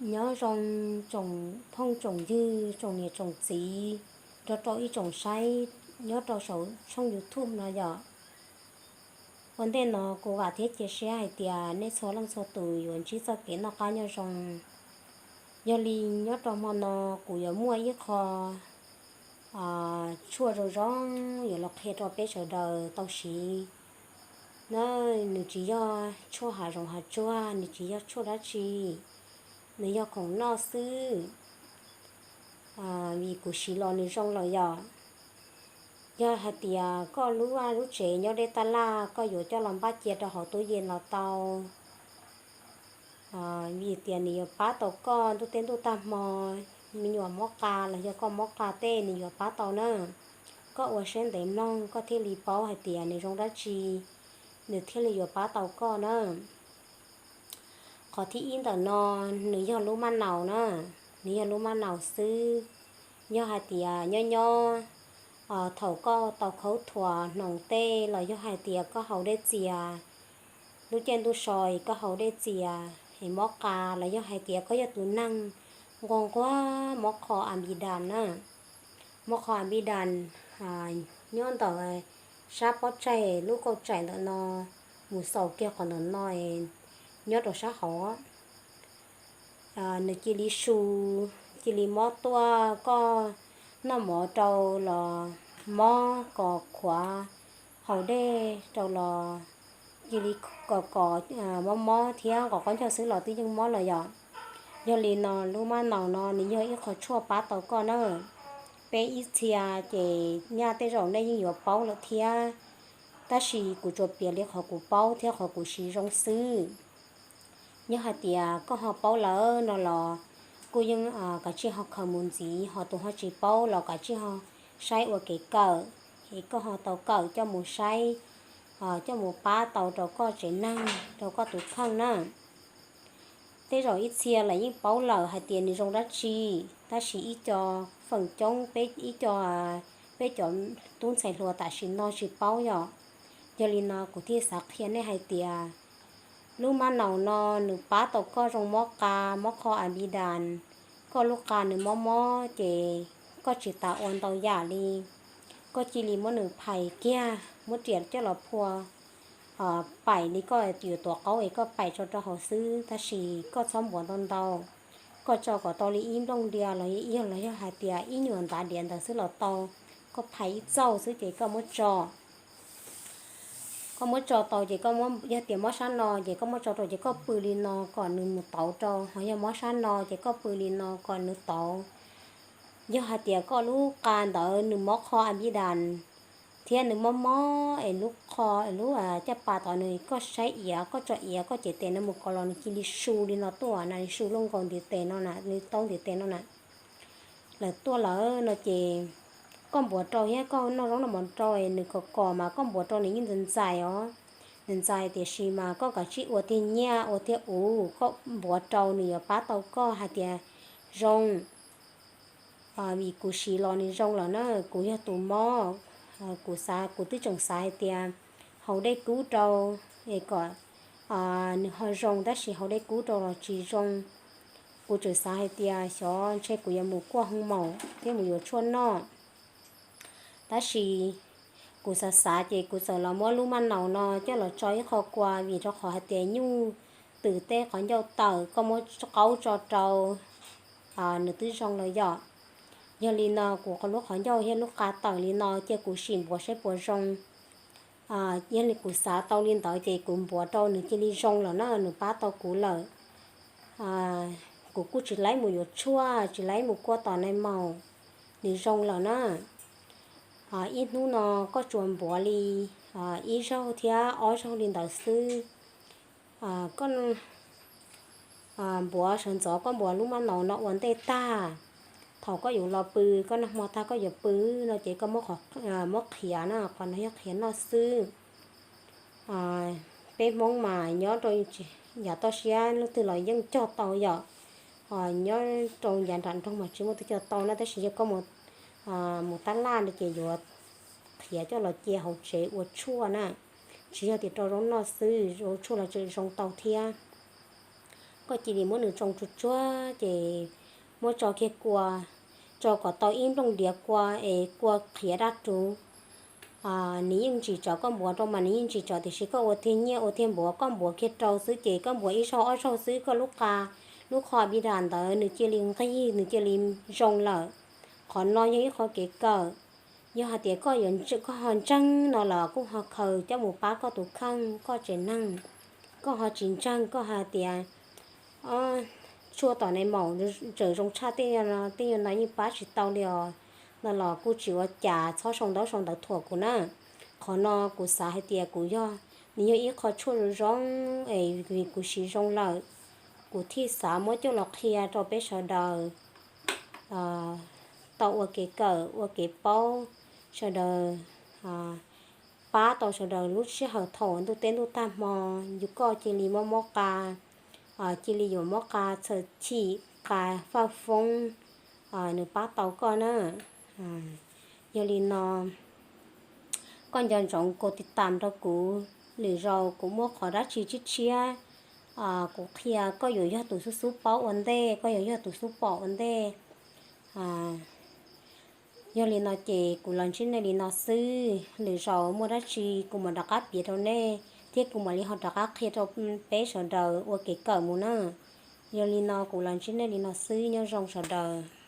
Nyob zoo tsoom phooj tsoom ywg, tsoom niam tsoom txiv, nrog rau ib tsoom saib nyob rau saum tshooj YouTube no yom. Ua ntej no kuv vam thiab cia siab hais tias nej txhua leej txhua tus yuav ntsib txoj kev noj qab nyob zoo. Yog li nyob rau hmo no kuv yuav muaj ib qho tshuaj zoo zoo yuav los qhia rau peb sawv daws tau siv. Na, nws tsis yog tshuaj hav zoov hav tsuag, nws tsis yog tshuaj dab tsi, nws yog khoom noj xwb. Vim kuv siv los nws zoo lawm yom. Yog hais tias koj lub vaj lub tsev nyob deb tab laj, koj yuav coj los npaj cia rau hauv tub yees los tau. Vim tias nws yuav pab tau koj ntuj teb ntuj tag hmo, me nyuam mob qa los yog koj mob qa tej nws yuav pab tau na. Koj ua siab ntev mloog koj thiaj li paub hais tias nws zoo dab tsi, nws thiaj li yuav pab tau koj na. Qhov thib ib ntawm no, nws yog lub maj naus na, nws yog lub maj naus xwb. Yog hais tias nyob nyob thaum koj tau khaub thuas hnoos tej los yog hais tias koj haus dej txias, lub caij ntuj so es koj haus dej txias es mob qa los yog hais tias koj yog tus neeg nquag nquag mob qho a npi das na. Mob qho a npi das nyob ntawm sab pob tsaig lub kauj tsaim ntawm no mus xaus kiag qhov ntawm no nyob rau sab hauv. Nws cia li su, cia li mob tuaj, koj noj mov rau los mob, kos khuav, haus dej rau los cia li kos kos mob mob thiab nqos qaub ncaug xwb los twb yeej mob lawm yom. Yog li no lub maj naus no nws yog ib qho tshuaj pab tau koj na. Peb ib txhia ces nyaj tej zaum nej yeej yuav paub lawm thiab, tab sis kuv tsuas piav li qhov kuv paub thiab qhov kuv siv zoo xwb. Yog hais tias koj ho paub lawm no los kuj yeej kav tsij ho khaws mus ntxiv, ho tus ho tsis paub los kav tsij ho saib ua kev kawm, es koj ho tau kawm coj mus saib, coj mus pab tau rau koj tsev neeg, rau koj tus kheej na. Tej zaum ib txhia lawv yeej paub lawm hais tias nws zoo dab tsi, tab sis ib co feem coob peb ib co, peb cov tub ntxhais hluas tam sim no tsis paub yom. Yog li no kuv thiaj xav qhia nej hais tias lub maj naus no nws pab tau koj zoo mob qa, mob qho a npi das, koj lub qa nws mob mob ces koj tsis tas ua ntau yam li. Koj cia li muab nws phais kiag, muab riam coj los phua paim li koj yuav tuav qaub es koj paim tso rau hauv xwb, tab sis koj txhob npuav ntau ntau. Koj tso kom tau li ib nplooj diav los yog, los yog hais tias ib nyuag ntav diav ntawd xwb los tau. Koj phais ib txaug xwb ces koj muab tso. Koj muab tso tau ces koj, yog tias mob sab no ces koj muab tso rau ces koj pw li no kom nws mus tauv rau, ho yog mob sab no ces koj pw li no kom nws tauv. Yog hais tias koj lub qa ntawd nws mob qho a npi das thiab nws mob mob es lub qho, lub caj pas tod nws, koj saib iav, koj tso iav koj cev tes no mus kom los nws cia li su li no tuaj na, nws su luj nkaus ntiv tes no na, nws taub ntiv tes no na. Lawv tuaj lawm no ces koj npuav rau thiab koj noj zaub noj mov rau es nws kom kom mas koj npuav rau nws yeej ntxais ntxais os. Ntxais ntxais tiam sis mas koj kav tsij ua tiag nyiaj ua tiag uv, koj npuav rau nws yuav pab tau koj hais tias zoo. Vim kuv siv los nws zoo lawm na, kuv yog tus mob, kuv xav, kuv twb tseem xav hais tias haus dej kub rau es kom nws ho zoo, tab sis haus dej kub rau los tsis zoo. Kuv tseem xav hais tias xyov ntshe kuv yuav mus kuaj hoo maum thiab mus yuav tshuaj noj. Tab sis kuv xav xav ces kuv txawm los muab lub maj naus no coj los tso ib qho kua, vim rau qhov hais tias nyuj twm tej qhov ncauj tawm koj muab qaub tso rau nws twb zoo lawm yom. Yog li no kuv lub qhov ncauj thiab lub qa tawm li no cia kuv sim npuav saib puas zoo. Yog li kuv xav tau li ntawd ces kuv npuav rau nws cia li zoo lawm na, nws pab tau kuv lawm. Kuv kuj tsis laib mus yuav tshuaj, tsis laib mus kuaj tom nai maum, nws zoo lawm na. Ib hnub no koj tsuas npuav li ib zaug thiab ob zaug li ntawd xwb. Koj npuav sawv ntxov koj npuav lub maj naus no ua ntej tag, thaum koj yuav los pw, koj noj hmo tag koj yuav pw no ces koj muab qhiav na, qhov no yog qhiav noj xwb. Peb Hmoob mas nyob rau yav toj siab leej twg los yeej cog tau yom. Nyob rau yav nram nroog mas tsis muaj tus cog tau na, tab sis yog koj mus tab laj no ces yuav qhiav coj los cia hauv tsev ua tshuaj na, tsis yog tias rau zaub noj xwb, ua tshuaj los tseem zoo tau thiab. Koj cia li muab nws tsoo tsuag tsuag ces muab tso kiag kua, tso kom tau ib nplooj diav kua es kua qhiav daj rhuv. Nws yeej tsis tso koj npuav rau mas nws yeej tsis tso, tiam sis koj ua tiag nyiaj ua tiag npuav, koj npuav kiag rau xwb ces koj npuav ib zaug ob zaug xwb koj lub qa, lub qho bi das ntawd nws cia li nqig nws cia li zoo lawm. Qhov no yog ib qho kev kawm, yog hais tias koj yuav koj ho ntseeg no los kuj ho khaws coj mus pab koj tus kheej koj tsev neeg. Koj ho tsis ntseeg koj hais tias tshuaj tom ne maum tseem zoo tshaj tej no tej no yeej pab tsis tau li os no los kuj tsis ua cas, txhob sau ntaub sau ntawv thuam kuv na. Qhov no kuv xav hais tias kuv yog, nws yog ib qho tshuaj zoo zoo es vim kuv siv zoo lawm, kuv thiaj xav muab coj los qhia rau peb sawv daws tau ua kev kawm ua kev paub, sawv daws pab tau sawv daws lub sij hawm thaum ntuj teb ntuj tag hmo, yus koj cia li mob mob qa, cia li yuav mob qa txhawj chim qa faj foob, nws pab tau koj na. Yog li no koj nco ntsoov kau tiv tam rau kuv, lwm zaus kuv muaj qhov dab tsi tshiab tshiab kuv qhia koj yuav yog tus xub xub paub ua ntej, koj yuav yog tus xub pom ua ntej. Yog li no ces kuv los ntsib nej li no xwb, lwm zaus muaj dab tsi kuv mam rov qab piav rau nej thiab kuv mam li ho rov qab qhia rau peb sawv daws ua kev kawm mus na. Yog li no kuv los ntsib nej li no xwb, nyob zoo sawv daws.